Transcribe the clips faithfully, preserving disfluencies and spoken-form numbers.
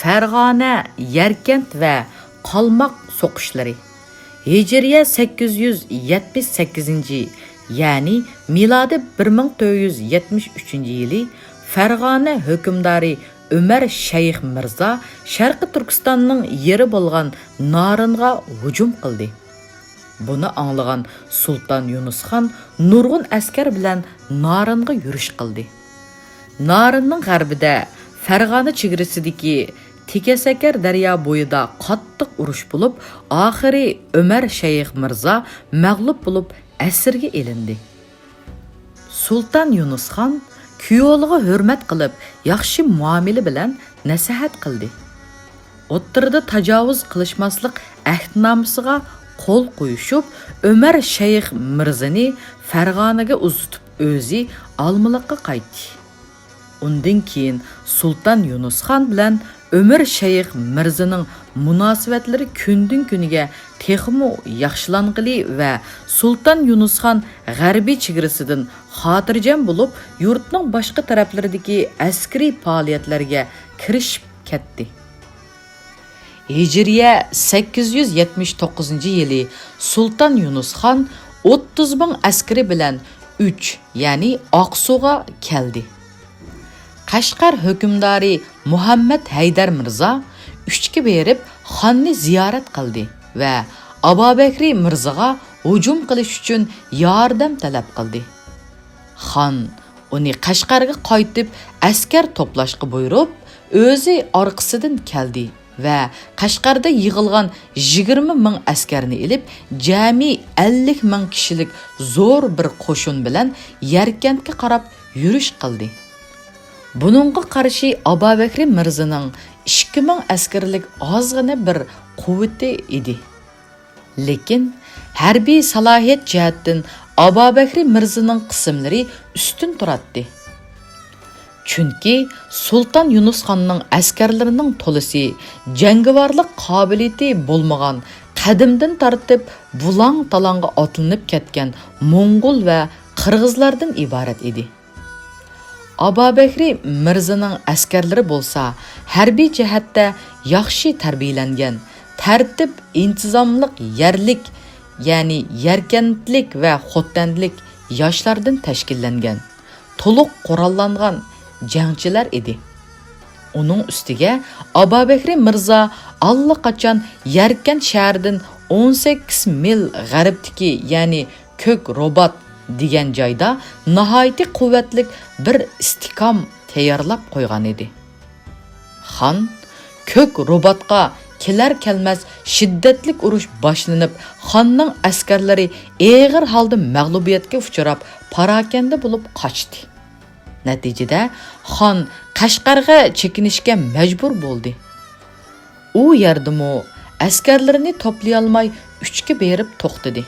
پەرغانە، يەركەنت ۋە قالماق سوقۇشلىرى. ھىجرىيە سەككىز يۈز يەتمىش سەككىزىنچى، يەنى مىلادىي بىر مىڭ تۆت يۈز يەتمىش ئۈچىنچى يىلى فەرغانە ھۆكۈمدارى ئۆمەر شەيخ مىرزا شەرقىي تۈركىستاننىڭ يېرى بولغان نارىنغا ھۇجۇم قىلدى. بۇنى ئاڭلىغان سۇلتان يۇنۇسخان نۇرغۇن ئەسكەر بىلەن نارىنغا يۈرۈش قىلدى. نارىننىڭ غەربىدە، فەرغانە چېگرىسىدىكى تېكەسەكەر دەريا بويىدا قاتتىق ئۇرۇش بولۇپ، ئاخىرى ئۆمەر شەيخ مىرزا مەغلۇپ بولۇپ، ئەسىرگە ئېلىندى. سۇلتان يۇنۇسخان كۈيئوغلىغا ھۆرمەت قىلىپ، ياخشى مۇئامىلە بىلەن نەسىھەت قىلدى. ئوتتۇرىدا تاجاۋۇز قىلىشماسلىق ئەھدىنامىسىغا قول قويۇشۇپ، ئۆمەر شەيخ مىرزىنى فەرغانىگە ئۇزىتىپ، ئۆزى ئالمىلىققا قايتتى. ئۇندىن كېيىن سۇلتان يۇنۇسخان بىلەن ئۆمەر شەيخ مىرزىنىڭ مۇناسىۋەتلىرى كۈندىن-كۈنگە تېخىمۇ ياخشىلانغىلى ۋە سۇلتان يۇنۇسخان غەربىي چېگرىسىدىن خاتىرجەم بولۇپ، يۇرتنىڭ باشقا تەرەپلىرىدىكى ئەسكىرىي پائالىيەتلەرگە كىرىشىپ كەتتى. ھىجرىيە سەككىز يۈز يەتمىش توققۇزىنچى يىلى سۇلتان يۇنۇسخان ئوتتۇز مىڭ ئەسكىرى بىلەن ئۈچ، يەنى ئاقسۇغا كەلدى. قەشقەر ھۆكۈمدارى مۇھەممەد ھەيدەر مىرزا ئۈچكە بېرىپ، خاننى زىيارەت قىلدى ۋە ئابابەكرى مىرزىغا ھۇجۇم قىلىش ئۈچۈن ياردەم تەلەپ قىلدى. خان ئۇنى قەشقەرگە قايتىپ ئەسكەر توپلاشقا بۇيرۇپ، ئۆزى ئارقىسىدىن كەلدى ۋە قەشقەردە يىغىلغان يىگىرمە مىڭ ئەسكەرنى ئېلىپ، جەمئىي ئەللىك مىڭ كىشىلىك زور بىر قوشۇن بىلەن يەركەنتكە قاراپ يۈرۈش قىلدى. بۇنىڭغا قارشى ئابابەكرى مىرزىنىڭ ئىككى مىڭ ئەسكەرلىك ئازغىنە بىر قۇۋۋىتى ئىدى. لېكىن ھەربىي سالاھىيەت جەھەتتىن ئابابەكرى مىرزىنىڭ قىسىملىرى ئۈستۈن تۇراتتى. چۈنكى سۇلتان يۇنۇسخاننىڭ ئەسكەرلىرىنىڭ تولىسى جەڭگىۋارلىق قابىلىيىتى بولمىغان، قەدىمدىن تارتىپ بۇلاڭ-تالاڭغا ئاتلىنىپ كەتكەن موڭغۇل ۋە قىرغىزلاردىن ئىبارەت ئىدى. ئابابەكرى مىرزىنىڭ ئەسكەرلىرى بولسا ھەربىي جەھەتتە ياخشى تەربىيەلەنگەن، تەرتىپ-ئىنتىزاملىق يەرلىك، يەنى يەركەنتلىك ۋە خوتەنلىك ياشلاردىن تەشكىللەنگەن، تولۇق قوراللانغان جەڭچىلەر ئىدى. ئۇنىڭ ئۈستىگە ئابابەكرى مىرزا ئاللىقاچان يەركەنت شەھىرىدىن ئون سەككىز مىل غەربتىكى، يەنى كۆك روبات دېگەن جايدا ناھايىتى قۇۋۋەتلىك بىر ئىستىھكام تەييارلاپ قويغان ئىدى. خان كۆك روباتقا كېلەر-كەلمەس شىددەتلىك ئۇرۇش باشلىنىپ، خاننىڭ ئەسكەرلىرى ئېغىر ھالدا مەغلۇبىيەتكە ئۇچراپ، پاراكەندە بولۇپ قاچتى. نەتىجىدە خان قەشقەرگە چېكىنىشكە مەجبۇر بولدى. ئۇ يەردىمۇ ئەسكەرلىرىنى توپلىيالماي ئۈچكە بېرىپ توختىدى.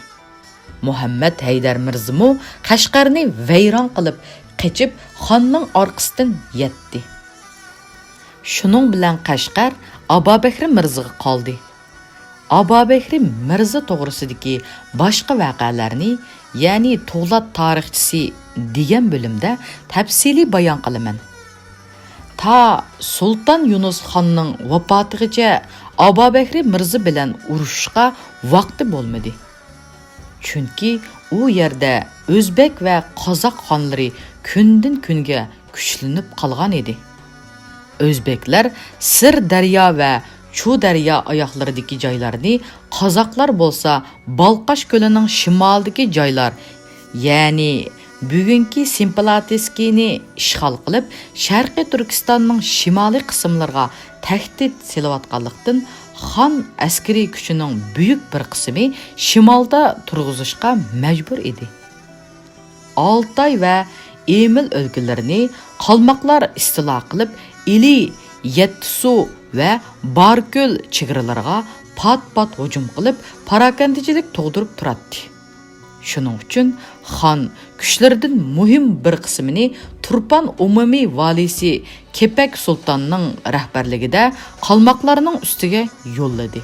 مۇھەممەد ھەيدەر مىرزىمۇ قەشقەرنى ۋەيران قىلىپ قېچىپ، خاننىڭ ئارقىسىدىن يەتتى. شۇنىڭ بىلەن قەشقەر ئابابەكرى مىرزىغا قالدى. ئابابەكرى مىرزا توغرىسىدىكى باشقا ۋەقەلەرنى، يەنى تۇغلات تارىخچىسى دېگەن بۆلۈمدە تەپسىلىي بايان قىلىمەن. تا سۇلتان يۇنۇس خاننىڭ ۋاپاتىغىچە ئابابەكرى مىرزا بىلەن ئۇرۇشۇشقا ۋاقتى بولمىدى. چۈنكى ئۇ يەردە ئۆزبەك ۋە قازاق خانلىرى كۈندىن-كۈنگە كۈچلىنىپ قالغان ئىدى. ئۆزبەكلەر سىر دەريا ۋە چۇ دەريا ئاياغلىرىدىكى جايلارنى، قازاقلار بولسا بالقاش كۆلىنىڭ شىمالىدىكى جايلار، يەنى بۈگۈنكى سېمپىلاتسكىنى ئىشغال قىلىپ، شەرقىي تۈركىستاننىڭ شىمالىي قىسىملىرىغا تەھدىت سېلىۋاتقانلىقتىن، خان ئەسكىرىي كۈچىنىڭ بۈيۈك بىر قىسمى شىمالدا تۇرغۇزۇشقا مەجبۇر ئىدى. ئالتاي ۋە ئىمىل ئۆلكىلىرىنى قالماقلار ئىستىلا قىلىپ، ئىلى، يەتتىسۇ ۋە باركۆل چېگرىلىرىغا پات-پات ھۇجۇم قىلىپ، پاراكەندىچىلىك تۇغدۇرۇپ تۇراتتى. شۇنىڭ ئۈچۈن خان كۈچلىرىدىن مۇھىم بىر قىسمىنى تۇرپان ئومۇمىي ۋالىيسى كېپەك سۇلتاننىڭ رەھبەرلىكىدە قالماقلارنىڭ ئۈستىگە يوللىدى.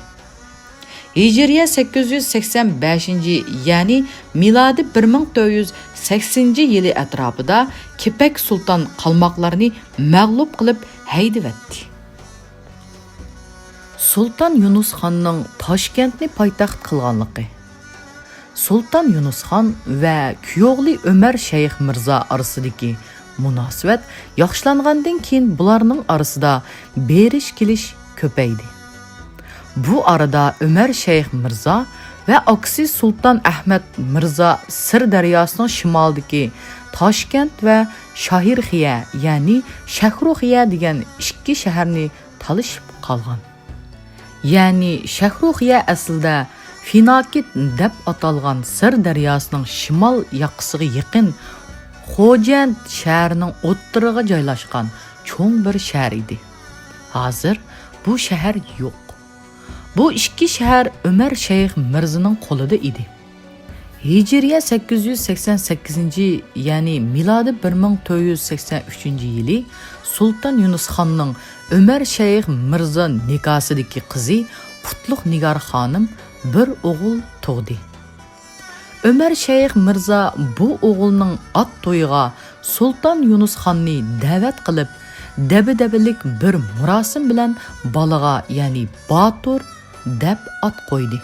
ھىجرىيە سەككىز يۈز سەكسەن بەشىنچى، يەنى مىلادىي بىر مىڭ تۆت يۈز سەكسىنىنچى يىلى ئەتراپىدا كېپەك سۇلتان قالماقلارنى مەغلۇپ قىلىپ ھەيدىۋەتتى. سۇلتان يۇنۇس خاننىڭ تاشكەنتنى پايتەخت قىلغانلىقى. سۇلتان يۇنۇس خان ۋە كۈيئوغلى ئۆمەر شەيخ مىرزا ئارىسىدىكى مۇناسىۋەت ياخشىلانغاندىن كېيىن بۇلارنىڭ ئارىسىدا بېرىش-كېلىش كۆپەيدى. بۇ ئارىدا ئۆمەر شەيخ مىرزا ۋە ئاكىسى سۇلتان ئەھمەد مىرزا سىر دەرياسىنىڭ شىمالىدىكى تاشكەنت ۋە شاھىرخىيە، يەنى شەھرۇخىيە دېگەن ئىككى شەھەرنى تالىشىپ قالغان. يەنى شەھرۇخىيە ئەسلىدە فىناكىت دەپ ئاتالغان سىر دەرياسىنىڭ شىمال ياقىسىغا يېقىن خوجەنت شەھىرىنىڭ ئوتتۇرىغا جايلاشقان چوڭ بىر شەھەر ئىدى. ھازىر بۇ شەھەر يوق. بۇ ئىككى شەھەر ئۆمەر شەيخ مىرزىنىڭ قولىدا ئىدى. ھىجرىيە سەككىز يۈز سەكسەن سەككىزىنچى، يەنى مىلادىي بىر مىڭ تۆت يۈز سەكسەن ئۈچىنچى يىلى سۇلتان يۇنۇس خاننىڭ ئۆمەر شەيخ مىرزا نىكاسىدىكى قىزى قۇتلۇق نىگار خانىم بىر ئوغۇل تۇغدى. ئۆمەر شەيخ مىرزا بۇ ئوغۇلنىڭ ئات تويىغا سۇلتان يۇنۇس خاننى دەۋەت قىلىپ، دەبدەبىلىك بىر مۇراسىم بىلەن بالىغا، يەنى باتۇر دەپ ئات قويدى.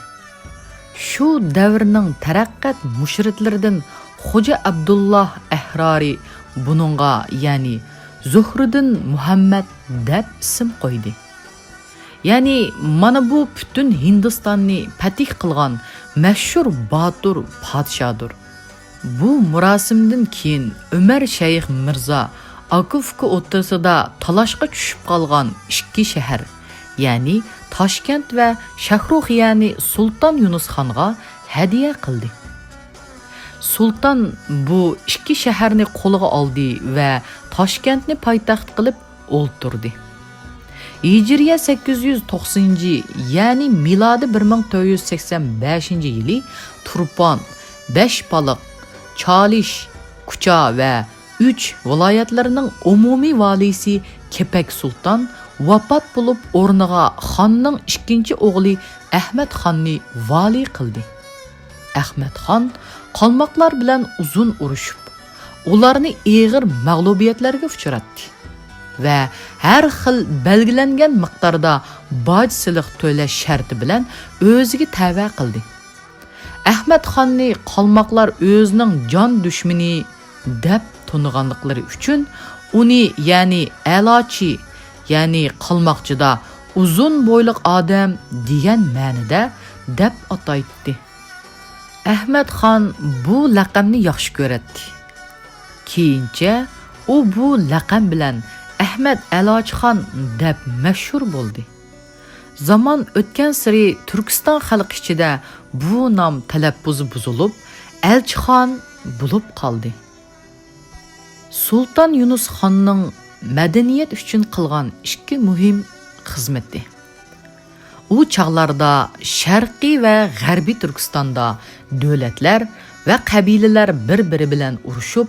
شۇ دەۋرنىڭ تەرەققەت مۇشرىتلىرىدىن خوجا ئابدۇللا ئەھرارى بۇنىڭغا، يەنى زۇھرىدىن مۇھەممەد دەپ ئىسىم قويدى. يەنى مانا بۇ پۈتۈن ھىندىستاننى پەتىھ قىلغان مەشھۇر باتۇر پادىشاھدۇر. بۇ مۇراسىمدىن كېيىن ئۆمەر شەيخ مىرزا ئاكا-ئۇكا ئوتتۇرىسىدا تالاشقا چۈشۈپ قالغان ئىككى شەھەر، يەنى تاشكەنت ۋە شەھرۇخىيەنى سۇلتان يۇنۇس خانغا ھەدىيە قىلدى. سۇلتان بۇ ئىككى شەھەرنى قولىغا ئالدى ۋە تاشكەنتنى پايتەخت قىلىپ ئولتۇردى. ھىجرىيە سەككىز يۈز توقسىنىنچى، يەنى مىلادىي بىر مىڭ تۆت يۈز سەكسەن بەشىنچى يىلى تۇرپان، بەشبالىق، چالىش، كۇچا ۋە ئۈچ ۋىلايەتلەرنىڭ ئومۇمىي ۋالىيسى كېپەك سۇلتان ۋاپات بولۇپ، ئورنىغا خاننىڭ ئىككىنچى ئوغلى ئەخمەت خاننى ۋالىي قىلدى. ئەخمەت خان قالماقلار بىلەن ئۇزۇن ئۇرۇشۇپ، ئۇلارنى ئېغىر مەغلۇبىيەتلەرگە ئۇچراتتى ۋە ھەر خىل بەلگىلەنگەن مىقداردا باج سېلىق تۆلەش شەرتى بىلەن ئۆزىگە تەۋە قىلدى. ئەخمەت خاننى قالماقلار ئۆزىنىڭ جان دۈشمىنى دەپ تونۇغانلىقلىرى ئۈچۈن ئۇنى، يەنى ئەلاچى، يەنى قالماقچىدا ئۇزۇن بويلۇق ئادەم دېگەن مەنىدە دەپ ئاتايتتى. ئەخمەت خان بۇ لەقەمنى ياخشى كۆرەتتى. كېيىنچە ئۇ بۇ لەقەم بىلەن ئەخمەت ئەلاچىخان دەپ مەشھۇر بولدى. زامان ئۆتكەنسېرى تۈركىستان خەلقى ئىچىدە بۇ نام تەلەپپۇزى بۇزۇلۇپ، ئەلچىخان بولۇپ قالدى. سۇلتان يۇنۇس خاننىڭ مەدەنىيەت ئۈچۈن قىلغان ئىككى مۇھىم خىزمىتى. ئۇ چاغلاردا شەرقىي ۋە غەربىي تۈركىستاندا دۆلەتلەر ۋە قەبىلىلەر بىر-بىرى بىلەن ئۇرۇشۇپ،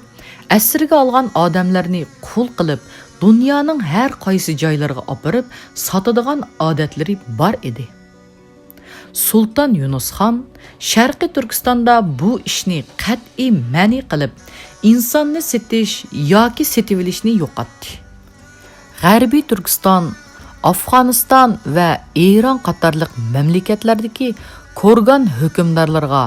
ئەسىرگە ئالغان ئادەملەرنى قۇل قىلىپ، دۇنيانىڭ ھەر قايسى جايلىرىغا ئاپىرىپ ساتىدىغان ئادەتلىرى بار ئىدى. سۇلتان يۇنۇس خان شەرقىي تۈركىستاندا بۇ ئىشنى قەتئىي مەنئى قىلىپ، ئىنساننى سېتىش ياكى سېتىۋېلىشنى يوقاتتى. غەربىي تۈركىستان، ئافغانىستان ۋە ئىران قاتارلىق مەملىكەتلەردىكى كورگان ھۆكۈمدارلىرىغا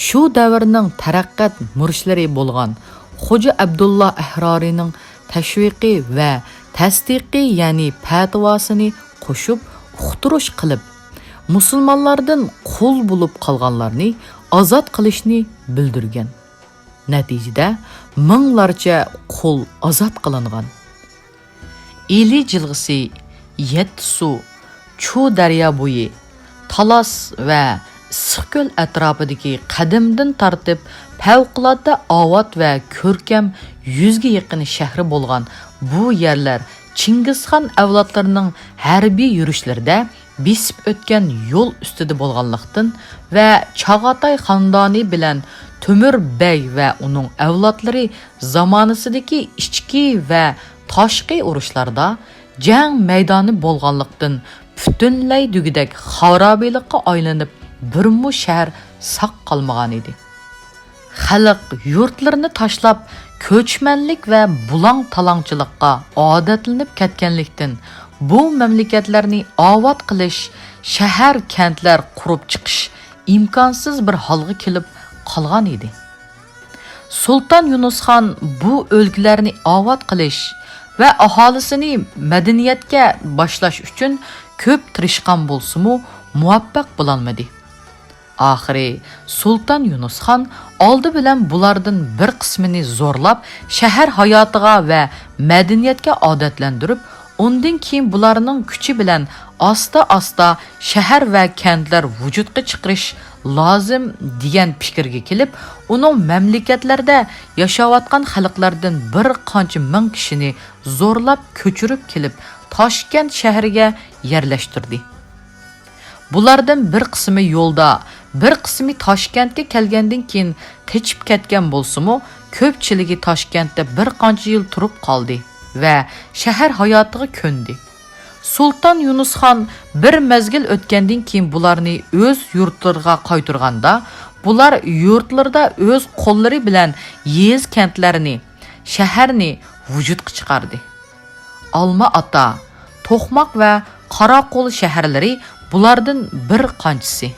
شۇ دەۋرنىڭ تەرەققەت مۇرىتلىرى بولغان خوجا ئابدۇللا ئەھرارىنىڭ تەشۋىقى ۋە تەستىقى، يەنى پەتىۋاسىنى قوشۇپ ئۇقتۇرۇش قىلىپ، مۇسۇلمانلاردىن قۇل بولۇپ قالغانلارنى ئازاد قىلىشنى بىلدۈرگەن. نەتىجىدە مىڭلارچە قۇل ئازاد قىلىنغان. ئىلى جىلغىسى، يەتتە سۇ، چۇ دەريا بويى، تالاس ۋە ئىسسىقكۆل ئەتراپىدىكى قەدىمدىن تارتىپ پەۋقۇلئاددە ئاۋات ۋە كۆركەم يۈزگە يېقىن شەھىرى بولغان بۇ يەرلەر چىڭگىزخان ئەۋلادلىرىنىڭ ھەربىي يۈرۈشلىرىدە بېسىپ ئۆتكەن يول ئۈستىدە بولغانلىقتىن ۋە چاغاتاي خاندانى بىلەن تۆمۈر بەگ ۋە ئۇنىڭ ئەۋلادلىرى زامانىسىدىكى ئىچكى ۋە تاشقى ئۇرۇشلاردا جەڭ مەيدانى بولغانلىقتىن، پۈتۈنلەي دېگۈدەك خارابىلىققا ئايلىنىپ، بىرمۇ شەھەر ساق قالمىغانىدى. خەلق يۇرتلىرىنى تاشلاپ، كۆچمەنلىك ۋە بۇلاڭ-تالاڭچىلىققا ئادەتلىنىپ كەتكەنلىكتىن، بۇ مەملىكەتلەرنى ئاۋات قىلىش، شەھەر، كەنتلەر قۇرۇپ چىقىش ئىمكانسىز بىر ھالغا كېلىپ قالغان ئىدى. سۇلتان يۇنۇسخان بۇ ئۆلكىلەرنى ئاۋات قىلىش ۋە ئاھالىسىنى مەدەنىيەتكە باشلاش ئۈچۈن كۆپ تىرىشقان بولسىمۇ، مۇۋەپپەق بولالمىدى. ئاخىرى سۇلتان يۇنۇسخان ئالدى بىلەن بۇلاردىن بىر قىسمىنى زورلاپ، شەھەر ھاياتىغا ۋە مەدەنىيەتكە ئادەتلەندۈرۈپ، ئۇندىن كېيىن بۇلارنىڭ كۈچى بىلەن ئاستا-ئاستا شەھەر ۋە كەنتلەر ۋۇجۇدقا چىقىرىش لازىم دېگەن پىكىرگە كېلىپ، ئۇنىڭ مەملىكەتلەردە ياشاۋاتقان خەلقلەردىن بىر قانچە مىڭ كىشىنى زورلاپ كۆچۈرۈپ كېلىپ، تاشكەنت شەھىرىگە يەرلەشتۈردى. بۇلاردىن بىر قىسمى يولدا، بىر قىسمى تاشكەنتكە كەلگەندىن كېيىن قېچىپ كەتكەن بولسىمۇ، كۆپچىلىكى تاشكەنتتە بىر قانچە يىل تۇرۇپ قالدى ۋە شەھەر ھاياتىغا كۆندى. سۇلتان يۇنۇسخان بىر مەزگىل ئۆتكەندىن كېيىن بۇلارنى ئۆز يۇرتلىرىغا قايتۇرغاندا، بۇلار يۇرتلىرىدا ئۆز قوللىرى بىلەن يېزا-كەنتلەرنى، شەھەرنى ۋۇجۇدقا چىقاردى. ئالما ئاتا، توقماق ۋە قاراقول شەھەرلىرى بۇلاردىن بىر قانچىسى.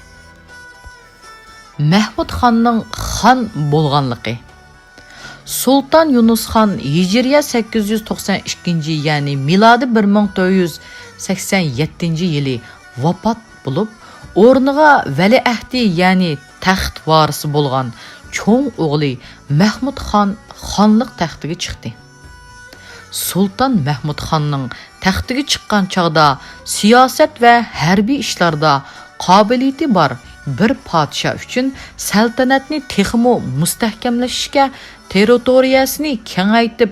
مەھمۇد خاننىڭ خان بولغانلىقى. سۇلتان يۇنۇس خان ھىجرىيە سەككىز يۈز توقسان ئىككىنچى، يەنى مىلادىي بىر مىڭ تۆت يۈز سەكسەن يەتتىنچى يىلى ۋاپات بولۇپ، ئورنىغا ۋەلىئەھدى، يەنى تەخت ۋارىسى بولغان چوڭ ئوغلى مەھمۇد خان خانلىق تەختىگە چىقتى. سۇلتان مەھمۇد خاننىڭ تەختىگە چىققان چاغدا سىياسەت ۋە ھەربىي ئىشلاردا قابىلىيىتى بار بىر پادىشاھ ئۈچۈن سەلتەنەتنى تېخىمۇ مۇستەھكەملىشىشكە، تېررىتورىيەسىنى كېڭەيتىپ،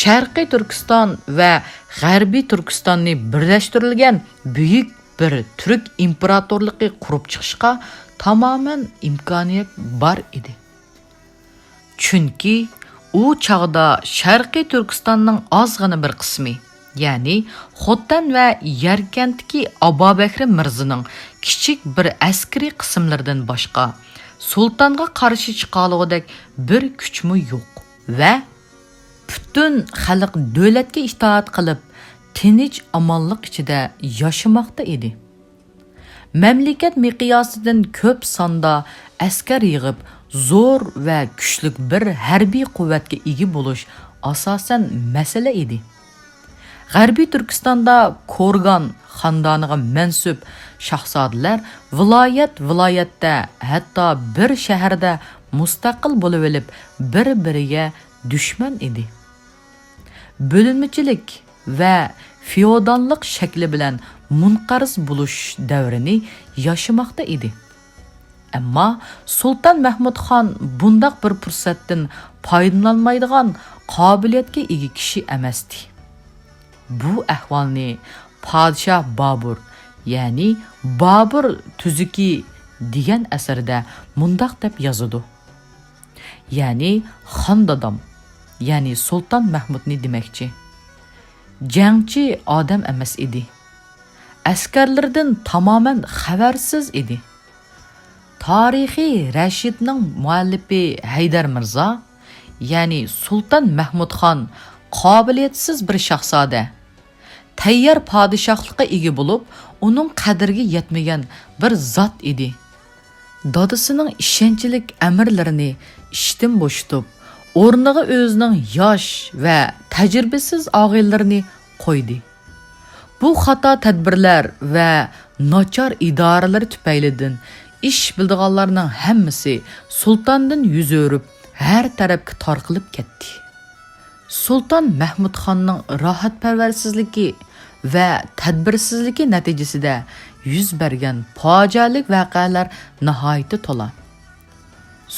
شەرقىي تۈركىستان ۋە غەربىي تۈركىستاننى بىرلەشتۈرۈلگەن بۈيۈك بىر تۈرك ئىمپېراتورلۇقى قۇرۇپ چىقىشقا تامامەن ئىمكانىيەت بار ئىدى. چۈنكى ئۇ چاغدا شەرقىي تۈركىستاننىڭ ئازغىنە بىر قىسمى، يەنى خوتەن ۋە يەركەنتتىكى ئابابەكرى مىرزىنىڭ كىچىك بىر ئەسكىرىي قىسىملىرىدىن باشقا، سۇلتانغا قارشى چىقالىغۇدەك بىر كۈچمۇ يوق ۋە پۈتۈن خەلق دۆلەتكە ئىتائەت قىلىپ، تىنچ-ئامانلىق ئىچىدە ياشىماقتا ئىدى. مەملىكەت مىقياسىدىن كۆپ ساندا ئەسكەر يىغىپ، زور ۋە كۈچلۈك بىر ھەربىي قۇۋۋەتكە ئىگە بولۇش ئاساسەن مەسىلە ئىدى. غەربىي تۈركىستاندا كورگان خاندانىغا مەنسۇپ شاھزادىلەر ۋىلايەت-ۋىلايەتتە، ھەتتا بىر شەھەردە مۇستەقىل بولۇۋېلىپ، بىر-بىرىگە دۈشمەن ئىدى. بۆلۈنمىچىلىك ۋە فېئوداللىق شەكلى بىلەن مۇنقەرز بولۇش دەۋرىنى ياشىماقتا ئىدى. ئەمما سۇلتان مەھمۇد خان بۇنداق بىر پۇرسەتتىن پايدىلانمايدىغان قابىلىيەتكە ئىگە كىشى ئەمەستى. بۇ ئەھۋالنى پادىشاھ بابۇر، يەنى بابۇر تۈزۈكى دېگەن ئەسىرىدە مۇنداق دەپ يازىدۇ. يەنى خان دادام، يەنى سۇلتان مەھمۇدنى دېمەكچى. جەڭچى ئادەم ئەمەس ئىدى. ئەسكەرلىرىدىن تامامەن خەۋەرسىز ئىدى. تارىخى رەشىدنىڭ مۇئەللىپى ھەيدەر مىرزا، يەنى سۇلتان مەھمۇد خان قابىلىيەتسىز بىر شاھزادە، تەييار پادىشاھلىققا ئىگە بولۇپ، ئۇنىڭ قەدرىگە يەتمىگەن بىر زات ئىدى. دادىسىنىڭ ئىشەنچلىك ئەمىرلىرىنى ئىشتىن بوشىتىپ، ئورنىغا ئۆزىنىڭ ياش ۋە تەجرىبىسىز ئاغىنىلىرىنى قويدى. بۇ خاتا تەدبىرلەر ۋە ناچار ئىدارىلىرى تۈپەيلىدىن ئىش بىلىدىغانلارنىڭ ھەممىسى سۇلتاندىن يۈز ئۆرۈپ، ھەر تەرەپكە تارقىلىپ كەتتى. سۇلتان مەھمۇد خاننىڭ راھەتپەرۋەرسىزلىكى ۋە تەدبىرسىزلىكى نەتىجىسىدە يۈز بەرگەن پاجىئەلىك ۋەقەلەر ناھايىتى تولا.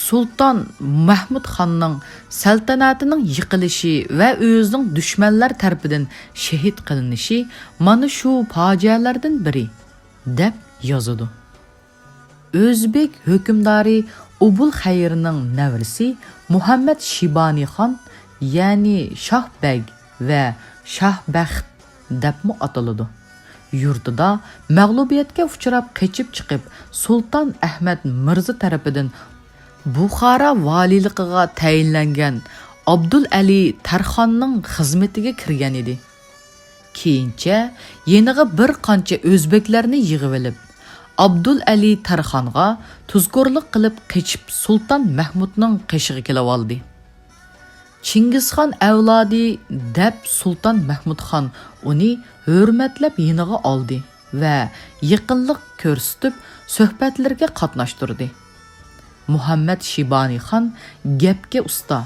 سۇلتان مەھمۇد خاننىڭ سەلتەنەتىنىڭ يىقىلىشى ۋە ئۆزىنىڭ دۈشمەنلەر تەرىپىدىن شېھىت قىلىنىشى مانا شۇ پاجىئەلەردىن بىرى، دەپ يازىدۇ. ئۆزبېك ھۆكۈمدارى ئوبۇل خەيرنىڭ نەۋرىسى مۇھەممەد شىبانى خان، يەنى شاھ بەگ ۋە شاھ بەخت دەپمۇ ئاتىلىدۇ، يۇرتىدا مەغلۇبىيەتكە ئۇچراپ قېچىپ چىقىپ، سۇلتان ئەھمەد مىرزا تەرىپىدىن بۇخارا ۋالىيلىقىغا تەيىنلەنگەن ئابدۇلئەلى تەرخاننىڭ خىزمىتىگە كىرگەن ئىدى. كېيىنچە يېنىغا بىر قانچە ئۆزبېكلەرنى يىغىۋېلىپ، ئابدۇلئەلى تەرخانغا تۇزكورلۇق قىلىپ قېچىپ، سۇلتان مەھمۇدنىڭ قېشىغا كېلىۋالدى. «چىڭگىزخان ئەۋلادى» دەپ، سۇلتان مەھمۇدخان ئۇنى ھۆرمەتلەپ يېنىغا ئالدى ۋە يېقىنلىق كۆرسىتىپ، سۆھبەتلىرىگە قاتناشتۇردى. مۇھەممەد شىبانىخان گەپكە ئۇستا،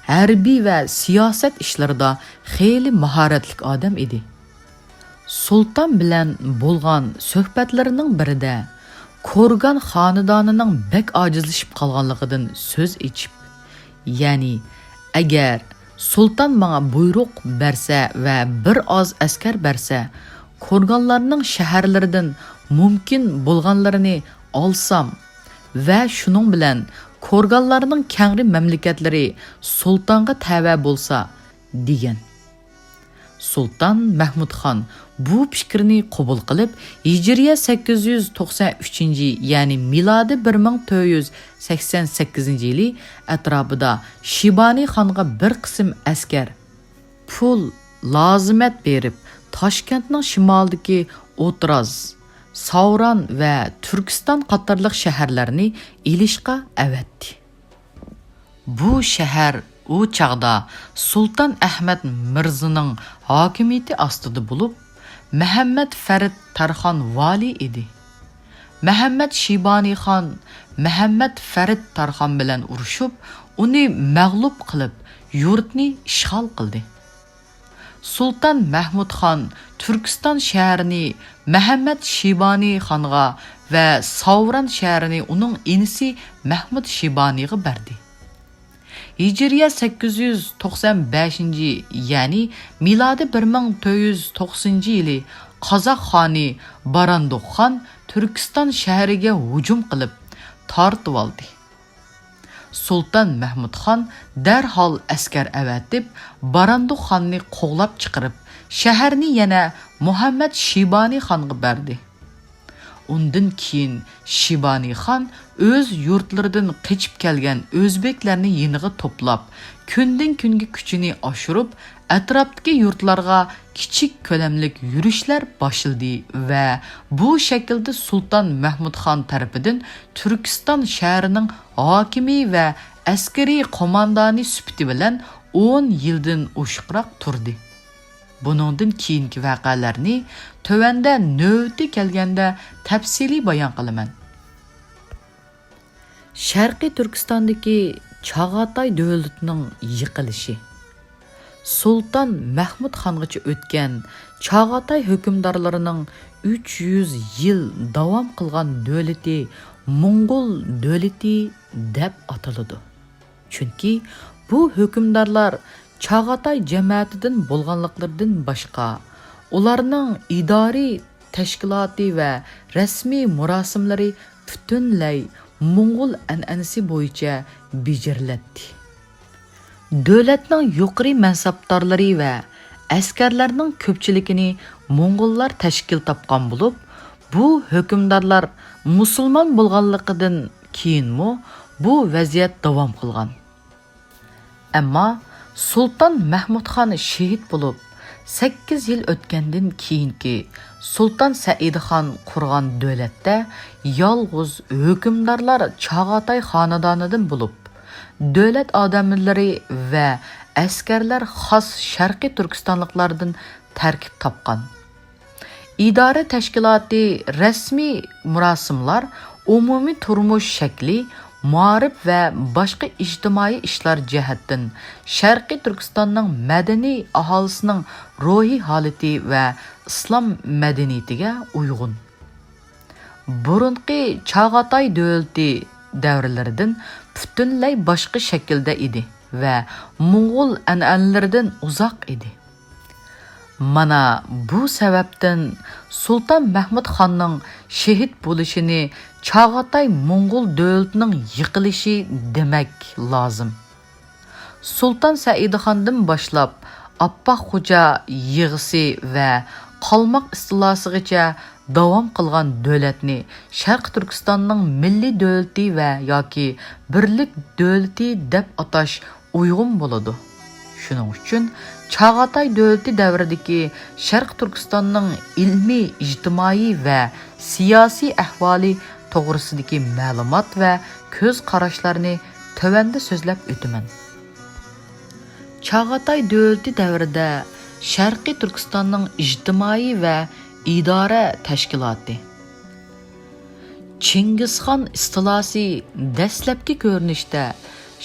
ھەربىي ۋە سىياسەت ئىشلىرىدا خېلى ماھارەتلىك ئادەم ئىدى. سۇلتان بىلەن بولغان سۆھبەتلىرىنىڭ بىرىدە كورگان خانىدانىنىڭ بەك ئاجىزلىشىپ قالغانلىقىدىن سۆز ئېچىپ، يەنى، «ئەگەر سۇلتان ماڭا بۇيرۇق بەرسە ۋە بىر ئاز ئەسكەر بەرسە، كورگانلارنىڭ شەھەرلىرىدىن مۇمكىن بولغانلىرىنى ئالسام ۋە شۇنىڭ بىلەن كورگانلارنىڭ كەڭرى مەملىكەتلىرى سۇلتانغا تەۋە بولسا» دېگەن. سۇلتان مەھمۇدخان بۇ پىكىرنى قوبۇل قىلىپ، ھىجرىيە سەككىز يۈز توقسان ئۈچىنچى، يەنى مىلادىي بىر مىڭ تۆت يۈز سەكسەن سەككىزىنچى يىلى ئەتراپىدا شىبانى خانغا بىر قىسىم ئەسكەر، پۇل، لازىمەت بېرىپ، تاشكەنتنىڭ شىمالىدىكى ئوتراز، ساۋران ۋە تۈركىستان قاتارلىق شەھەرلەرنى ئېلىشقا ئەۋەتتى. بۇ شەھەر ئۇ چاغدا سۇلتان ئەھمەد مىرزىنىڭ ھاكىمىيىتى ئاستىدا بولۇپ، مەھەممەد فەرىد تارخان ۋالىي ئىدى. مەھەممەد شىبانى خان مەھەممەد فەرىد تارخان بىلەن ئۇرۇشۇپ، ئۇنى مەغلۇپ قىلىپ، يۇرتنى ئىشغال قىلدى. سۇلتان مەھمۇد خان تۈركىستان شەھىرىنى مەھەممەد شىبانى خانغا ۋە ساۋران شەھىرىنى ئۇنىڭ ئىنىسى مەھمۇد شىبانىغا بەردى. ھىجرىيە سەككىز يۈز توقسان بەشىنچى، يەنى مىلادىي بىر مىڭ تۆت يۈز توقسىنىنچى يىلى قازاق خانى باراندۇق خان تۈركىستان شەھىرىگە ھۇجۇم قىلىپ، تارتىۋالدى. سۇلتان مەھمۇد خان دەرھال ئەسكەر ئەۋەتىپ، باراندۇق خاننى قوغلاپ چىقىرىپ، شەھەرنى يەنە مۇھەممەد شىبانى خانغا بەردى. ئۇندىن كېيىن شىبانى خان ئۆز يۇرتلىرىدىن قېچىپ كەلگەن ئۆزبېكلەرنى يېنىغا توپلاپ، كۈندىن-كۈنگە كۈچىنى ئاشۇرۇپ، ئەتراپتىكى يۇرتلارغا كىچىك كۆلەملىك يۈرۈشلەر باشلىدى ۋە بۇ شەكىلدە سۇلتان مەھمۇد خان تەرىپىدىن تۈركىستان شەھىرىنىڭ ھاكىمى ۋە ئەسكىرىي قوماندانى سۈپىتى بىلەن ئون يىلدىن ئوشۇقراق تۇردى. بۇنىڭدىن كېيىنكى ۋەقەلەرنى تۆۋەندە نۆۋىتى كەلگەندە تەپسىلىي بايان قىلىمەن. شەرقىي تۈركىستاندىكى چاغاتاي دۆلىتىنىڭ يىقىلىشى. سۇلتان مەھمۇد خانغىچە ئۆتكەن چاغاتاي ھۆكۈمدارلىرىنىڭ ئۈچ يۈز يىل داۋام قىلغان دۆلىتى موڭغۇل دۆلىتى دەپ ئاتىلىدۇ. چۈنكى بۇ ھۆكۈمدارلار چاغاتاي جەمەتىدىن بولغانلىقلىرىدىن باشقا، ئۇلارنىڭ ئىدارىي تەشكىلاتى ۋە رەسمىي مۇراسىملىرى پۈتۈنلەي موڭغۇل ئەنئەنىسى بويىچە بېجىرىلەتتى. دۆلەتنىڭ يۇقىرى مەنسەپدارلىرى ۋە ئەسكەرلەرنىڭ كۆپچىلىكىنى موڭغۇللار تەشكىل تاپقان بولۇپ، بۇ ھۆكۈمدارلار مۇسۇلمان بولغانلىقىدىن كېيىنمۇ بۇ ۋەزىيەت داۋام قىلغان. ئەمما سۇلتان مەھمۇد خان شېھىت بولۇپ، سەككىز يىل ئۆتكەندىن كېيىنكى سۇلتان سەئىدخان قۇرغان دۆلەتتە يالغۇز ھۆكۈمدارلار چاغاتاي خانىدانىدىن بولۇپ، دۆلەت ئادەملىرى ۋە ئەسكەرلەر خاس شەرقىي تۈركىستانلىقلاردىن تەركىب تاپقان. ئىدارە تەشكىلاتى، رەسمىي مۇراسىملار، ئومۇمىي تۇرمۇش شەكلى، مائارىپ ۋە باشقا ئىجتىمائىي ئىشلار جەھەتتىن شەرقىي تۈركىستاننىڭ مەدەنىي ئاھالىسىنىڭ روھىي ھالىتى ۋە ئىسلام مەدەنىيىتىگە ئۇيغۇن. بۇرۇنقى چاغاتاي دۆلىتى دەۋرلىرىدىن پۈتۈنلەي باشقا شەكىلدە ئىدى ۋە موڭغۇل ئەنئەنىلىرىدىن ئۇزاق ئىدى. مانا بۇ سەۋەبتىن سۇلتان مەھمۇد خاننىڭ شېھىت بولۇشىنى چاغاتاي موڭغۇل دۆلىتىنىڭ يىقىلىشى دېمەك لازىم. سۇلتان سەئىدخاندىن باشلاپ، ئاپپاق خوجا يېغىسى ۋە قالماق ئىستىلاسىغىچە داۋام قىلغان دۆلەتنى شەرقىي تۈركىستاننىڭ مىللىي دۆلىتى ۋە ياكى بىرلىك دۆلىتى دەپ ئاتاش ئۇيغۇن بولىدۇ. شۇنىڭ ئۈچۈن چاغاتاي دۆلىتى دەۋرىدىكى شەرقىي تۈركىستاننىڭ ئىلمىي، ئىجتىمائىي ۋە سىياسىي ئەھۋالى توغرىسىدىكى مەلۇمات ۋە كۆز قاراشلارنى تۆۋەندە سۆزلەپ ئۆتىمەن. چاغاتاي دۆلىتى دەۋرىدە شەرقىي تۈركىستاننىڭ ئىجتىمائىي ۋە ئىدارە تەشكىلاتى. چىڭگىزخان ئىستىلاسى دەسلەپكى كۆرۈنۈشتە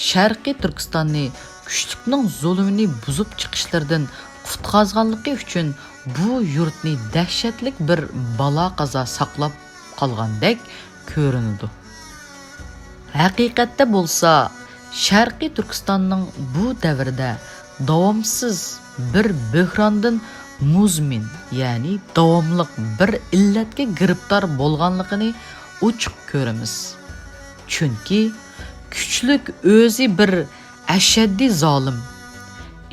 شەرقىي تۈركىستاننى كۈچلۈكنىڭ زۇلۇمىنى بۇزۇپ چىقىشلىرىدىن قۇتقازغانلىقى ئۈچۈن بۇ يۇرتنى دەھشەتلىك بىر بالا-قازا ساقلاپ قالغاندەك كۆرۈنىدۇ. ھەقىقەتتە بولسا، شەرقىي تۈركىستاننىڭ بۇ دەۋردە داۋامسىز بىر بۆھراندىن مۇزمىن، يەنى داۋاملىق بىر ئىللەتكە گىرىپتار بولغانلىقىنى ئوچۇق كۆرىمىز. چۈنكى كۈچلۈك ئۆزى بىر ئەشەددىي زالىم،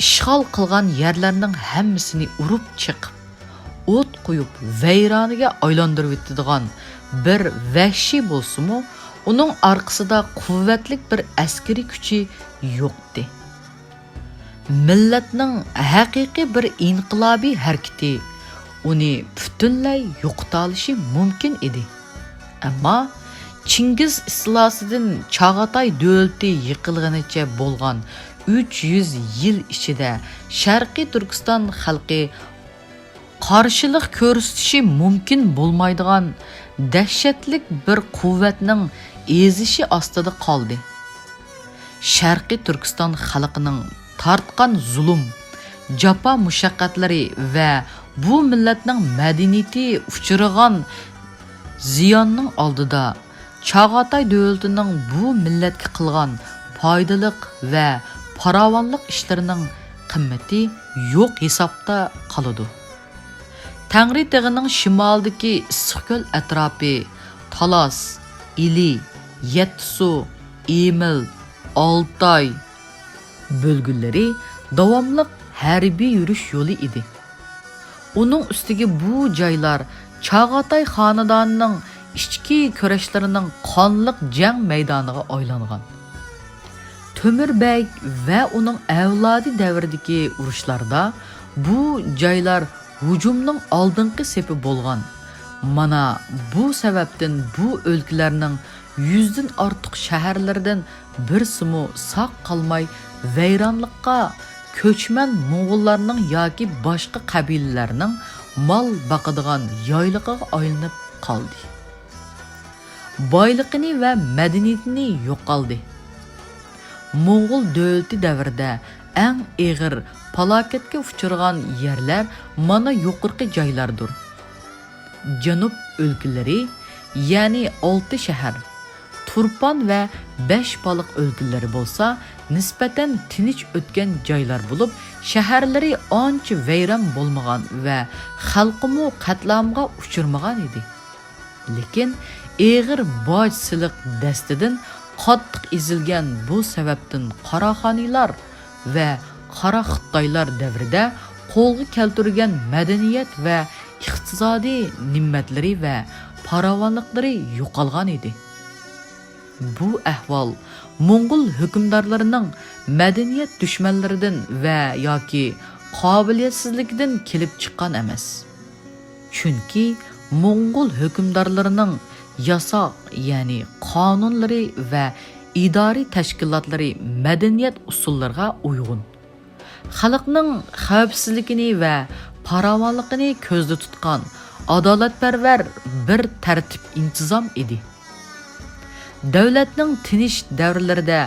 ئىشغال قىلغان يەرلەرنىڭ ھەممىسىنى ئۇرۇپ چېقىپ، ئوت قويۇپ، ۋەيرانىگە ئايلاندۇرۇۋېتىدىغان بىر ۋەھشىي بولسىمۇ، ئۇنىڭ ئارقىسىدا قۇۋۋەتلىك بىر ئەسكىرىي كۈچى يوقتى. مىللەتنىڭ ھەقىقىي بىر ئىنقىلابىي ھەرىكىتى ئۇنى پۈتۈنلەي يوقىتالىشى مۇمكىن ئىدى. ئەمما چىڭگىز ئىستىلاسىدىن چاغاتاي دۆلىتى يىقىلغىنىچە بولغان ئۈچ يۈز يىل ئىچىدە شەرقىي تۈركىستان خەلقى قارشىلىق كۆرسىتىشى مۇمكىن بولمايدىغان دەھشەتلىك بىر قۇۋۋەتنىڭ ئېزىشى ئاستىدا قالدى. شەرقىي تۈركىستان خەلقىنىڭ تارتقان زۇلۇم، جاپا-مۇشەققەتلىرى ۋە بۇ مىللەتنىڭ مەدەنىيىتى ئۇچرىغان زىياننىڭ ئالدىدا، چاغاتاي دۆلىتىنىڭ بۇ مىللەتكە قىلغان پايدىلىق ۋە پاراۋانلىق ئىشلىرىنىڭ قىممىتى يوق ھېسابتا قالىدۇ. تەڭرىتېغىنىڭ شىمالىدىكى ئىسسىقكۆل ئەتراپى، تالاس، ئىلى، يەتتىسۇ، ئىمىل، ئالتاي بۆلگۈنلىرى داۋاملىق ھەربىي يۈرۈش يولى ئىدى. ئۇنىڭ ئۈستىگە بۇ جايلار چاغاتاي خانىدانىنىڭ ئىچكى كۈرەشلىرىنىڭ قانلىق جەڭ مەيدانىغا ئايلانغان. تۆمۈر بەگ ۋە ئۇنىڭ ئەۋلادى دەۋرىدىكى ئۇرۇشلاردا بۇ جايلار ھۇجۇمنىڭ ئالدىنقى سېپى بولغان. مانا بۇ سەۋەبتىن بۇ ئۆلكىلەرنىڭ يۈزدىن ئارتۇق شەھەرلىرىدىن بىرسىمۇ ساق قالماي، ۋەيرانلىققا، كۆچمەن موڭغۇللارنىڭ ياكى باشقا قەبىلىلەرنىڭ مال باقىدىغان يايلىقىغا ئايلىنىپ قالدى. بايلىقىنى ۋە مەدەنىيىتىنى يوقالدى. موڭغۇل دۆلىتى دەۋرىدە ئەڭ ئېغىر پالاكەتكە ئۇچرىغان يەرلەر مانا يۇقىرىقى جايلاردۇر. جەنۇب ئۆلكىلىرى، يەنى ئالتە شەھەر، تۇرپان ۋە بەشبالىق ئۆلكىلىرى بولسا نىسبەتەن تىنچ ئۆتكەن جايلار بولۇپ، شەھەرلىرى ئانچە ۋەيران بولمىغان ۋە خەلقىمۇ قەتلىئامغا ئۇچرىمىغان ئىدى. لېكىن ئېغىر باج سېلىق دەستىدىن قاتتىق ئېزىلگەن بۇ سەۋەبتىن قاراخانىيلار ۋە قارا خىتايلار دەۋرىدە قولغا كەلتۈرگەن مەدەنىيەت ۋە ئىقتىسادىي نېمەتلىرى ۋە پاراۋانلىقلىرى يوقالغان ئىدى. بۇ ئەھۋال موڭغۇل ھۆكۈمدارلىرىنىڭ مەدەنىيەت دۈشمەنلىرىدىن ۋە ياكى قابىلىيەتسىزلىكىدىن كېلىپ چىققان ئەمەس. چۈنكى موڭغۇل ھۆكۈمدارلىرىنىڭ ياساق، يەنى قانۇنلىرى ۋە ئىدارىي تەشكىلاتلىرى مەدەنىيەت ئۇسۇللىرىغا ئۇيغۇن. خەلقنىڭ خەۋپسىزلىكىنى ۋە پاراۋانلىقىنى كۆزدە تۇتقان ئادالەتپەرۋەر بىر تەرتىپ ئىنتىزام ئىدى. دۆلەتنىڭ تىنچ دەۋرلىرىدە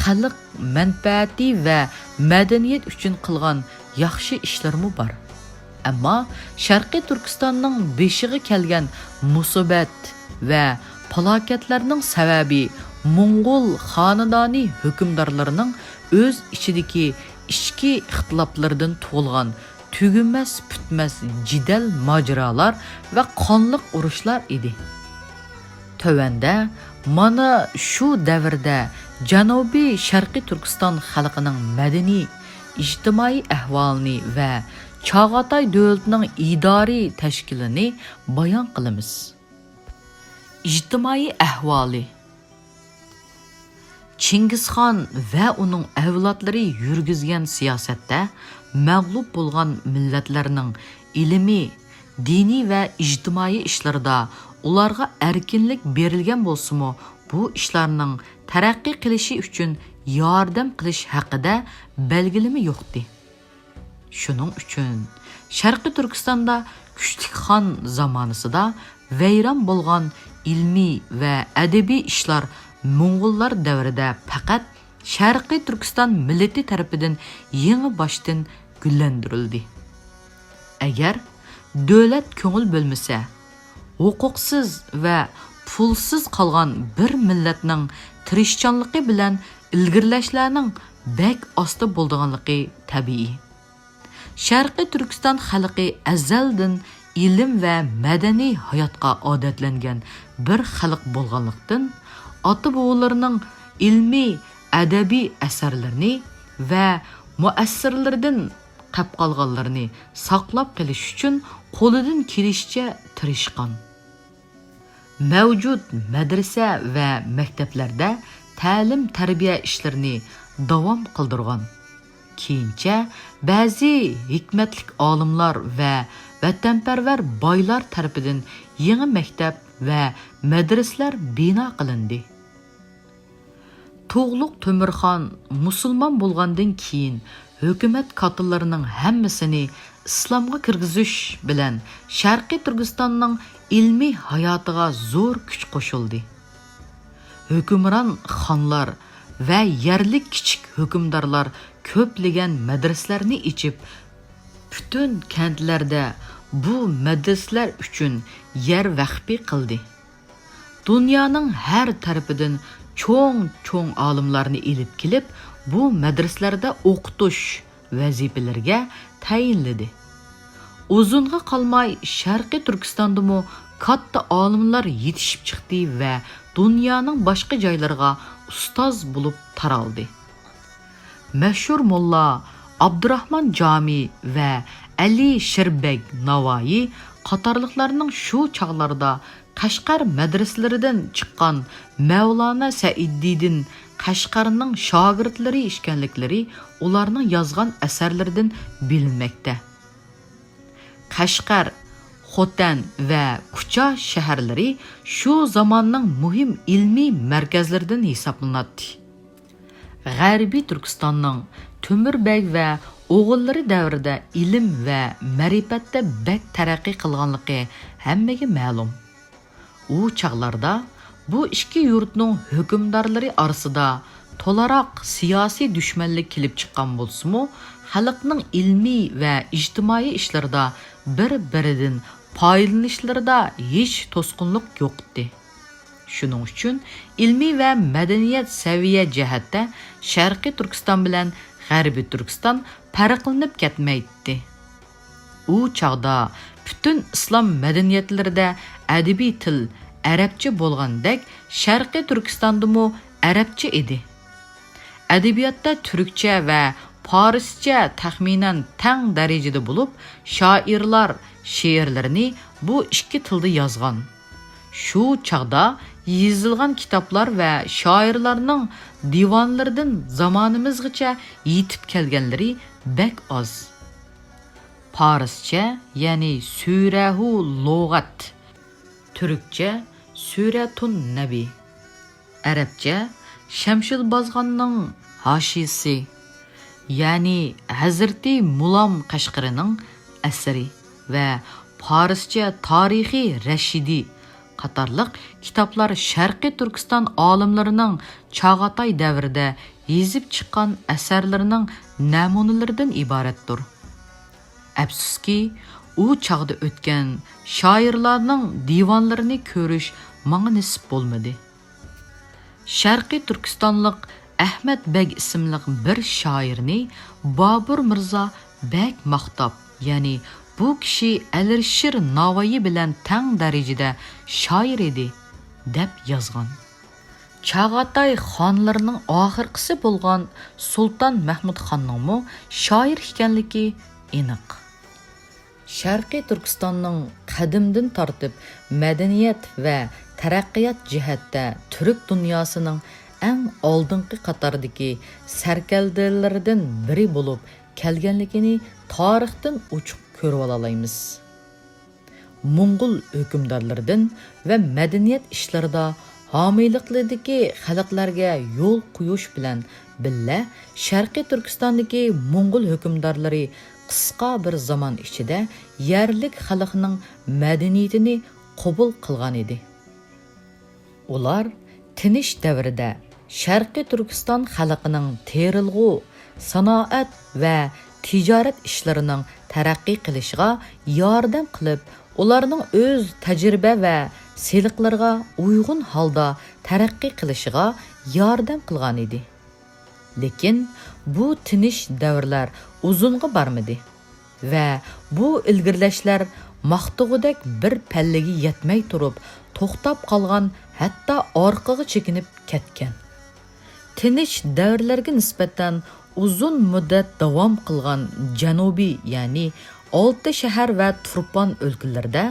خەلق مەنپەئەتى ۋە مەدەنىيەت ئۈچۈن قىلغان ياخشى ئىشلىرىمۇ بار. ئەمما شەرقىي تۈركىستاننىڭ بېشىغا كەلگەن مۇسىبەت ۋە پالاكەتلەرنىڭ سەۋەبى موڭغۇل خانىدانى ھۆكۈمدارلىرىنىڭ ئۆز ئىچىدىكى ئىچكى ئىختىلاپلىرىدىن تۇغۇلغان تۈگىمەس پۈتمەس جېدەل ماجىرالار ۋە قانلىق ئۇرۇشلار ئىدى. تۆۋەندە مانا شۇ دەۋردە جەنۇبىي شەرقىي تۈركىستان خەلقىنىڭ مەدەنىي، ئىجتىمائىي ئەھۋالىنى ۋە چاغاتاي دۆلىتىنىڭ ئىدارىي تەشكىلىنى بايان قىلىمىز. ئىجتىمائىي ئەھۋالى. چىڭگىزخان ۋە ئۇنىڭ ئەۋلادلىرى يۈرگۈزگەن سىياسەتتە مەغلۇپ بولغان مىللەتلەرنىڭ ئىلمىي، دىنىي ۋە ئىجتىمائىي ئىشلىرىدا ئۇلارغا ئەركىنلىك بېرىلگەن بولسىمۇ، بۇ ئىشلارنىڭ تەرەققىي قىلىشى ئۈچۈن ياردەم قىلىش ھەققىدە بەلگىلىمە يوقتى. شۇنىڭ ئۈچۈن شەرقىي تۈركىستاندا كۈچلۈك خان زامانىسىدا ۋەيران بولغان ئىلمىي ۋە ئەدەبىي ئىشلار موڭغۇللار دەۋرىدە پەقەت شەرقىي تۈركىستان مىللىتى تەرىپىدىن يېڭى باشتىن گۈللەندۈرۈلدى. ئەگەر دۆلەت كۆڭۈل بۆلمىسە، ھوقۇقسىز ۋە پۇلسىز قالغان بىر مىللەتنىڭ تىرىشچانلىقى بىلەن ئىلگىرىلەشلەرنىڭ بەك ئاستا بولىدىغانلىقى تەبىئىي. شەرقىي تۈركىستان خەلقى ئەزەلدىن ئىلىم ۋە مەدەنىي ھاياتقا ئادەتلەنگەن بىر خەلق بولغانلىقتىن، ئاتا-بوۋىلىرىنىڭ ئىلمىي، ئەدەبىي ئەسەرلىرىنى ۋە مۇئەسسىرلىرىدىن قاپقالغانلىرىنى ساقلاپ قېلىش ئۈچۈن قولىدىن كېلىشىچە تىرىشقان. مەۋجۇت مەدرىسە ۋە مەكتەپلەردە تەلىم-تەربىيە ئىشلىرىنى داۋام قىلدۇرغان. كېيىنچە بەزى ھېكمەتلىك ئالىملار ۋە ۋەتەنپەرۋەر بايلار تەرىپىدىن يېڭى مەكتەپ ۋە مەدرىسەلەر بىنا قىلىندى. تۇغلۇق تۆمۈرخان مۇسۇلمان بولغاندىن كېيىن، ھۆكۈمەت كاتتىلىرىنىڭ ھەممىسىنى ئىسلامغا كىرگۈزۈش بىلەن شەرقىي تۈركىستاننىڭ ئىلمىي ھاياتىغا زور كۈچ قوشۇلدى. ھۆكۈمران خانلار ۋە يەرلىك كىچىك ھۆكۈمدارلار كۆپلىگەن مەدرىسەلەرنى ئېچىپ، پۈتۈن كەنتلەردە بۇ مەدرىسەلەر ئۈچۈن يەر ۋەقپى قىلدى. دۇنيانىڭ ھەر تەرىپىدىن چوڭ-چوڭ ئالىملارنى ئېلىپ كېلىپ، بۇ مەدرىسەلەردە ئوقۇتۇش ۋەزىپىلىرىگە تەيىنلىدى. ئۇزۇنغا قالماي شەرقىي تۈركىستاندىمۇ كاتتا ئالىملار يېتىشىپ چىقتى ۋە دۇنيانىڭ باشقا جايلىرىغا ئۇستاز بولۇپ تارالدى. مەشھۇر موللا ئابدۇراخمان جامى ۋە ئەلى شىربەگ ناۋايى قاتارلىقلارنىڭ شۇ چاغلاردا قەشقەر مەدرىسىلىرىدىن چىققان مەۋلانا سەئىدىدىن قەشقەرنىڭ شاگىرتلىرى ئىكەنلىكلىرى ئۇلارنىڭ يازغان ئەسەرلىرىدىن بىلىنمەكتە. قەشقەر، خوتەن ۋە كۇچا شەھەرلىرى شۇ زاماننىڭ مۇھىم ئىلمىي مەركەزلىرىدىن ھېسابلىناتتى. غەربىي تۈركىستاننىڭ تۆمۈر بەگ ۋە ئوغۇللىرى دەۋرىدە ئىلىم ۋە مەرىپەتتە بەك تەرەققىي قىلغانلىقى ھەممىگە مەلۇم. ئۇ چاغلاردا بۇ ئىككى يۇرتنىڭ ھۆكۈمدارلىرى ئارىسىدا تولاراق سىياسىي دۈشمەنلىك كېلىپ چىققان بولسىمۇ، خەلقنىڭ ئىلمىي ۋە ئىجتىمائىي ئىشلىرىدا بىر-بىرىدىن پايدىلىنىشلىرىدا ھېچ توسقۇنلۇق يوقتى. شۇنىڭ ئۈچۈن ئىلمىي ۋە مەدەنىيەت سەۋىيە جەھەتتە شەرقىي تۈركىستان بىلەن غەربىي تۈركىستان پەرقلىنىپ كەتمەيتتى. ئۇ چاغدا پۈتۈن ئىسلام مەدەنىيەتلىرىدە ئەدەبىي تىل ئەرەبچە بولغاندەك، شەرقىي تۈركىستاندىمۇ ئەرەبچە ئىدى. ئەدەبىياتتا تۈركچە ۋە پارسچە تەخمىنەن تەڭ دەرىجىدە بولۇپ، شائىرلار شېئىرلىرىنى بۇ ئىككى تىلدا يازغان. شۇ چاغدا يېزىلغان كىتابلار ۋە شائىرلارنىڭ دىۋانلىرىدىن زامانىمىزغىچە يېتىپ كەلگەنلىرى بەك ئاز. پارسچە، يەنى سۈرەھۇ لۇغەت، تۈركچە سۈرەتۇن نەبى، ئەرەبچە شەمشىل بازغاننىڭ ھاشىيىسى، يەنى ھەزرىتى مۇلام قەشقىرىنىڭ ئەسىرى ۋە پارسچە تارىخى رەشىدى قاتارلىق كىتابلار شەرقىي تۈركىستان ئالىملىرىنىڭ چاغاتاي دەۋرىدە يېزىپ چىققان ئەسەرلىرىنىڭ نەمۇنىلىرىدىن ئىبارەتتۇر. ئەپسۇسكى، ئۇ چاغدا ئۆتكەن شائىرلارنىڭ دىۋانلىرىنى كۆرۈش ماڭا نېسىپ بولمىدى. شەرقىي تۈركىستانلىق ئەھمەت بەگ ئىسىملىق بىر شائىرنى بابۇر مىرزا بەك ماختاپ، يەنى بۇ كىشى ئەلىشىر ناۋايى بىلەن تەڭ دەرىجىدە شائىر ئىدى، دەپ يازغان. چاغاتاي خانلىرىنىڭ ئاخىرقىسى بولغان سۇلتان مەھمۇد خاننىڭمۇ شائىر ئىكەنلىكى ئېنىق. شەرقىي تۈركىستاننىڭ قەدىمدىن تارتىپ مەدەنىيەت ۋە تەرەققىيات جەھەتتە تۈرك دۇنياسىنىڭ ئەڭ ئالدىنقى قاتاردىكى سەركەردىلىرىدىن بىرى بولۇپ كەلگەنلىكىنى تارىختىن ئوچۇق كۆرۈۋالالايمىز. موڭغۇل ھۆكۈمدارلىرىدىن ۋە مەدەنىيەت ئىشلىرىدا ھامىيلىقلىرىدىكى خەلقلەرگە يول قويۇش بىلەن بىللە، شەرقىي تۈركىستاندىكى موڭغۇل ھۆكۈمدارلىرى قىسقا بىر زامان ئىچىدە يەرلىك خەلقنىڭ مەدەنىيىتىنى قوبۇل قىلغانىدى. ئۇلار تىنچ دەۋرىدە شەرقىي تۈركىستان خەلقىنىڭ تېرىلغۇ، سانائەت ۋە تىجارەت ئىشلىرىنىڭ تەرەققىي قىلىشىغا ياردەم قىلىپ، ئۇلارنىڭ ئۆز تەجرىبە ۋە سېلىقلىرىغا ئۇيغۇن ھالدا تەرەققىي قىلىشىغا ياردەم قىلغانىدى. لېكىن بۇ تىنچ دەۋرلەر ئۇزۇنغا بارمىدى ۋە بۇ ئىلگىرىلەشلەر ماختىغۇدەك بىر پەللىگە يەتمەي تۇرۇپ توختاپ قالغان، ھەتتا ئارقىغا چېكىنىپ كەتكەن. تىنچ دەۋرلەرگە نىسبەتەن ئۇزۇن مۇددەت داۋام قىلغان جەنۇبىي، يەنى ئالتە شەھەر ۋە تۇرپان ئۆلكىلىرىدە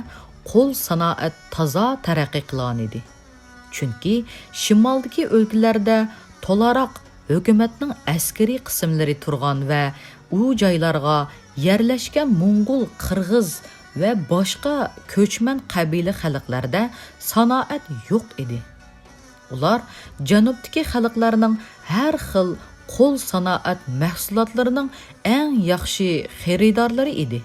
قول سانائەت تازا تەرەققىي قىلغانىدى. چۈنكى شىمالدىكى ئۆلكىلەردە تولاراق ھۆكۈمەتنىڭ ئەسكىرىي قىسىملىرى تۇرغان ۋە ئۇ جايلارغا يەرلەشكەن موڭغۇل، قىرغىز ۋە باشقا كۆچمەن قەبىلە خەلقلەردە سانائەت يوق ئىدى. ئۇلار جەنۇبتىكى خەلقلەرنىڭ ھەر خىل قول سانائەت مەھسۇلاتلىرىنىڭ ئەڭ ياخشى خېرىدارلىرى ئىدى.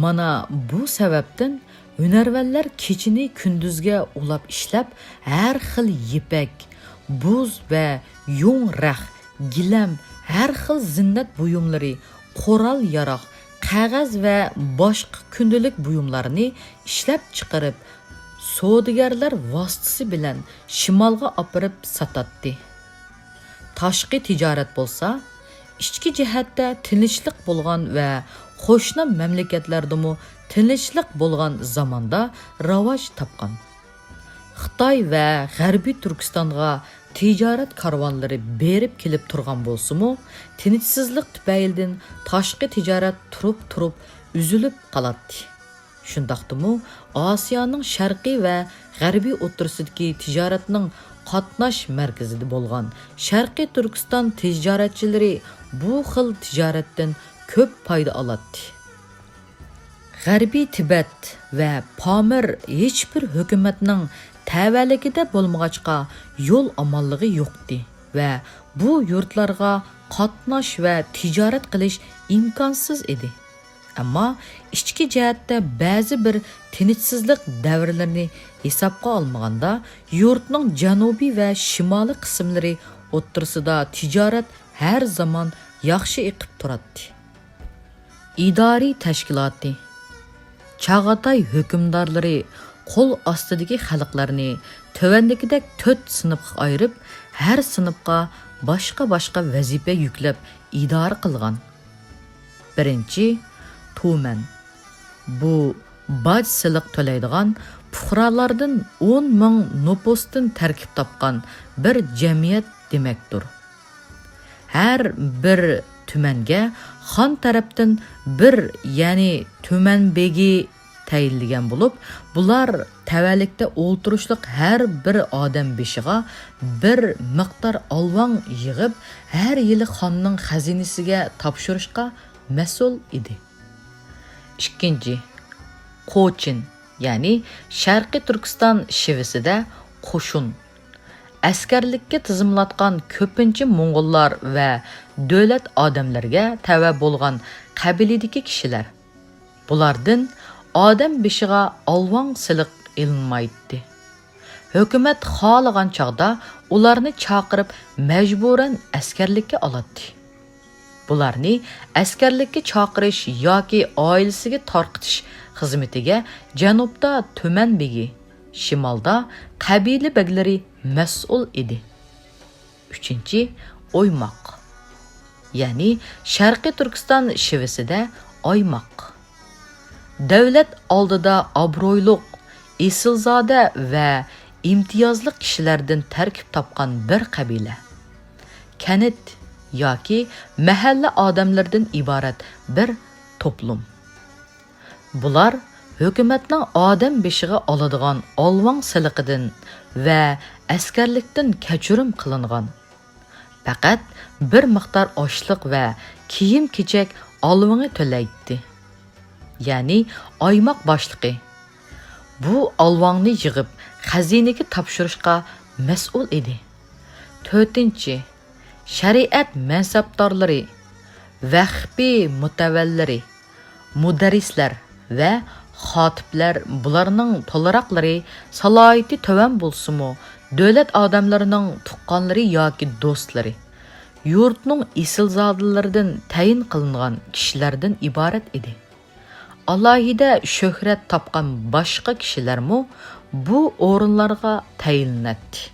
مانا بۇ سەۋەبتىن ھۈنەرۋەنلەر كېچىنى كۈندۈزگە ئۇلاپ ئىشلەپ، ھەر خىل يىپەك، بۇز ۋە يۇڭ رەخ، گىلەم، ھەر خىل زىننەت بۇيۇملىرى، قورال-ياراغ، قەغەز ۋە باشقا كۈندىلىك بۇيۇملارنى ئىشلەپچىقىرىپ، سودىگەرلەر ۋاسىتىسى بىلەن شىمالغا ئاپىرىپ ساتاتتى. تاشقى تىجارەت بولسا، ئىچكى جەھەتتە تىنچلىق بولغان ۋە قوشنا مەملىكەتلەردىمۇ تىنچلىق بولغان زاماندا راۋاج تاپقان. خىتاي ۋە غەربىي تۈركىستانغا تىجارەت كارۋانلىرى بېرىپ كېلىپ تۇرغان بولسىمۇ، تىنچسىزلىق تۈپەيلىدىن تاشقى تىجارەت تۇرۇپ-تۇرۇپ ئۈزۈلۈپ قالاتتى. شۇنداقتىمۇ، ئاسىيانىڭ شەرقىي ۋە غەربىي ئوتتۇرىسىدىكى تىجارەتنىڭ قاتناش مەركىزىدە بولغان شەرقىي تۈركىستان تىجارەتچىلىرى بۇ خىل تىجارەتتىن كۆپ پايدا ئالاتتى. غەربىي تىبەت ۋە پامىر ھېچبىر ھۆكۈمەتنىڭ تەۋەلىكىدە بولمىغاچقا، يول ئامانلىقى يوقتى ۋە بۇ يۇرتلارغا قاتناش ۋە تىجارەت قىلىش ئىمكانسىز ئىدى. ئەمما ئىچكى جەھەتتە بەزى بىر تىنچسىزلىق دەۋرلىرىنى ھېسابقا ئالمىغاندا، يۇرتنىڭ جەنۇبىي ۋە شىمالىي قىسىملىرى ئوتتۇرىسىدا تىجارەت ھەر زامان ياخشى ئېقىپ تۇراتتى. ئىدارىي تەشكىلاتى. چاغاتاي ھۆكۈمدارلىرى قول ئاستىدىكى خەلقلەرنى تۆۋەندىكىدەك تۆت سىنىپقا ئايرىپ، ھەر سىنىپقا باشقا-باشقا ۋەزىپە يۈكلەپ ئىدارە قىلغان. بىرىنچى، تۇمەن. بۇ باج سېلىق تۆلەيدىغان پۇقرالاردىن ئون مىڭ نوپۇستىن تەركىب تاپقان بىر جەمئىيەت دېمەكتۇر. ھەر بىر تۈمەنگە خان تەرەپتىن بىر، يەنى تۈمەن بېگى تەيىنلىگەن بولۇپ، بۇلار تەۋەلىكتە ئولتۇرۇشلۇق ھەر بىر ئادەم بېشىغا بىر مىقدار ئالۋاڭ يىغىپ، ھەر يىلى خاننىڭ خەزىنىسىگە تاپشۇرۇشقا مەسئۇل ئىدى. ئىككىنچى، قوچىن، يەنى شەرقىي تۈركىستان شىۋىسىدە قوشۇن. ئەسكەرلىككە تىزىملاتقان كۆپىنچە موڭغۇللار ۋە دۆلەت ئادەملىرىگە تەۋە بولغان قەبىلىدىكى كىشىلەر. بۇلاردىن ئادەم بېشىغا ئالۋاڭ سېلىق ئېلىنمايتتى. ھۆكۈمەت خالىغان چاغدا ئۇلارنى چاقىرىپ مەجبۇرەن ئەسكەرلىككە ئالاتتى. بۇلارنى ئەسكەرلىككە چاقىرىش ياكى ئائىلىسىگە تارقىتىش خىزمىتىگە جەنۇبتا تۈمەن بېگى، شىمالدا قەبىلە بەگلىرى مەسئۇل ئىدى. ئۈچىنچى، ئويماق. يەنى شەرقىي تۈركىستان شىۋىسىدە ئايماق. دۆلەت ئالدىدا ئابرۇيلۇق، ئېسىلزادە ۋە ئىمتىيازلىق كىشىلەردىن تەركىب تاپقان بىر قەبىلە. كەنت ياكى مەھەللە ئادەملىرىدىن ئىبارەت بىر توپلۇم. بۇلار ھۆكۈمەتنىڭ ئادەم بېشىغا ئالىدىغان ئالۋاڭ سېلىقىدىن ۋە ئەسكەرلىكتىن كەچۈرۈم قىلىنغان. پەقەت بىر مىقدار ئاشلىق ۋە كىيىم-كېچەك ئالۋىڭى تۆلەيتتى. يەنى ئايماق باشلىقى بۇ ئالۋاڭنى يىغىپ خەزىنىگە تاپشۇرۇشقا مەسئۇل ئىدى. تۆتىنچى، شەرىئەت مەنسەپدارلىرى، ۋەخپى مۇتەۋەللىرى، مۇدەررىسلەر ۋە خاتىپلەر، بۇلارنىڭ تولىراقلىرى سالاھىيىتى تۆۋەن بولسىمۇ، دۆلەت ئادەملىرىنىڭ تۇغقانلىرى ياكى دوستلىرى، يۇرتنىڭ ئېسىلزادىلىرىدىن تەيىن قىلىنغان كىشىلەردىن ئىبارەت ئىدى. ئالاھىدە شۆھرەت تاپقان باشقا كىشىلەرمۇ بۇ ئورۇنلارغا تەيىنلىنەتتى.